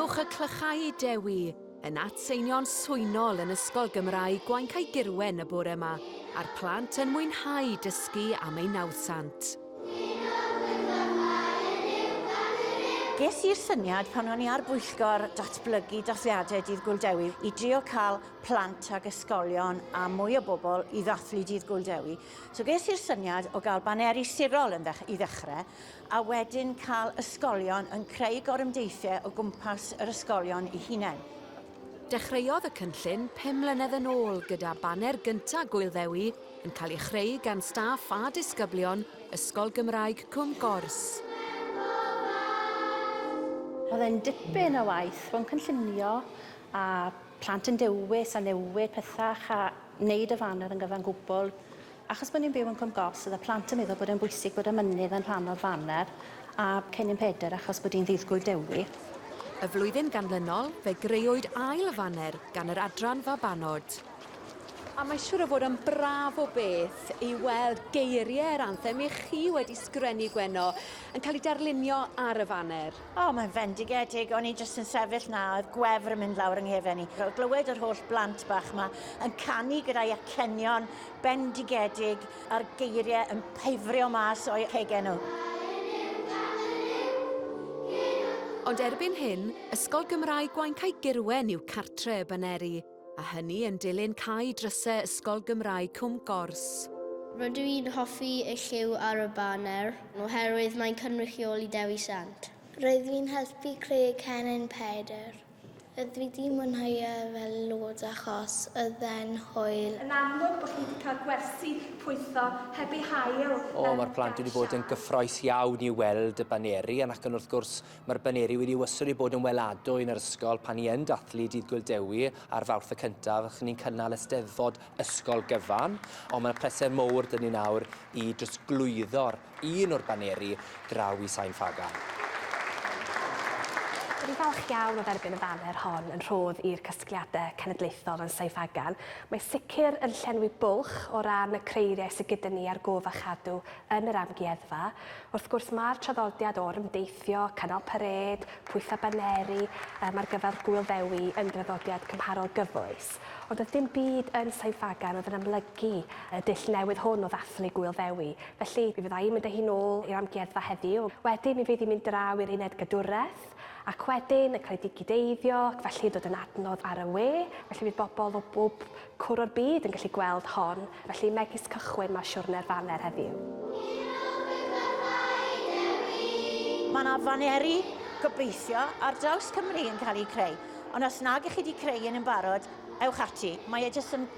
Clywch y clychau i Dewi yn atseinio'n swynol yn Ysgol Gymraeg Gwauncaegurwen y bore 'ma, a'r plant yn mwynhau dysgu am eu nawddsant. Ges i'r syniad pan o'n i ar bwyllgor datblygu dathliadau Dydd Gŵyl Dewi i drio cael plant ag ysgolion a mwy o bobl i ddathlu Dydd Gŵyl Dewi. So ges i'r syniad o gael baneri sirol yn i ddechrau a wedyn cael ysgolion yn creu gorymdeithiau o gwmpas yr ysgolion eu hunain. Dechreuodd y cynllun pum mlynedd yn ôl gyda baner gynta' Gŵyl Ddewi yn cael ei chreu gan staff a disgyblion Ysgol Gymraeg Cwm Gors. Oedd e'n dipyn o waith rhwng cynllunio a plant yn dewis a newid pethach a neud y faner yn gyfan gwbl. Achos bod ni'n byw yn Cwm Gors, oedd y plant yn meddwl bod e'n bwysig bod y mynydd yn rhan o'r faner, a Cennin Pedr achos bod hi'n ddydd Gŵyl Dewi. Y flwyddyn ganlynol, fe greuwyd ail faner gan yr Adran Fabanod. A mae siŵr o fod yn braf o beth i weld geiriau'r anthem i chi wedi sgrennu, Gwenno, yn cael eu darlunio ar y faner. O, mae'n fendigedig. O'n i jyst yn sefyll 'na, oedd gwefr yn mynd lawr yng nghefen i. Cael glywed yr holl blant bach 'ma yn canu gyda'i acenion bendigedig a'r geiriau yn pefrio mas o'u cegau nhw. Ond erbyn hyn, Ysgol Gymraeg Gwauncaegurwen yw cartre y baneri, a hynny yn dilyn cau drysau Ysgol Gymraeg Cwm Gors. Rydw i'n hoffi y lliw ar y baner oherwydd mae'n cynrychioli Dewi Sant. Rydw i'n helpu creu Cennin Pedr. Ydw i 'di mwynhau e fel loads achos oedd e'n hwyl. Yn amlwg bod chi 'di cael gwersi pwytho heb eu hail O, mae'r plant wedi bod yn gyffroes iawn i weld y baneri, ac yn wrth gwrs mae'r baneri wedi wastad wedi bod yn weladwy yn yr ysgol pan ni yn dathlu Dydd Gŵyl Dewi ar Fawrth y cyntaf, ac ni'n cynnal Eisteddfod ysgol gyfan, ond mae'n pleser mowr 'da ni nawr i drosglwyddo'r un o'r baneri draw i Sain Ffagan. Dw i'n falch iawn o dderbyn y faner hon yn rhodd i'r casgliadau cenedlaethol yn Sain Ffagan. Mae sicr yn llenwi bwlch o ran y creiriau sydd gyda ni ar gof a chadw yn yr amgueddfa. Wrth gwrs mae'r traddodiad o orymdeithio, cynnal parêd, pwytho baneri yym ar gyfer Gŵyl Ddewi yn draddodiad cymharol gyfoes. Ond doedd dim byd yn Sain Ffagan oedd yn amlygu y dull newydd hwn o ddathlu Gŵyl Ddewi. Felly, mi fydda i'n mynd â hi nôl i'r amgueddfa heddiw. Wedyn mi fydd hi'n mynd draw i'r uned gadwraeth, ac wedyn yn cael ei digideiddio, ac felly yn dod yn adnodd ar y we. Felly fydd bobl o bob cwr o'r byd yn gallu gweld hon. Felly, megis cychwyn mae siwrne'r faner heddiw. Mae 'na faneri, gobeithio, ar draws Cymru yn cael eu creu. Ond os nag 'ych chi 'di creu un yn barod, ewch ati. Mae e jyst yn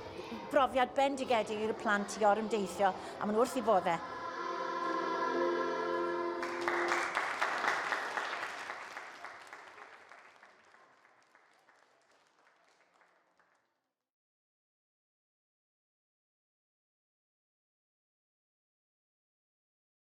brofiad bendigedig i'r plant i orymdeithio a maen nhw wrth eu bodde.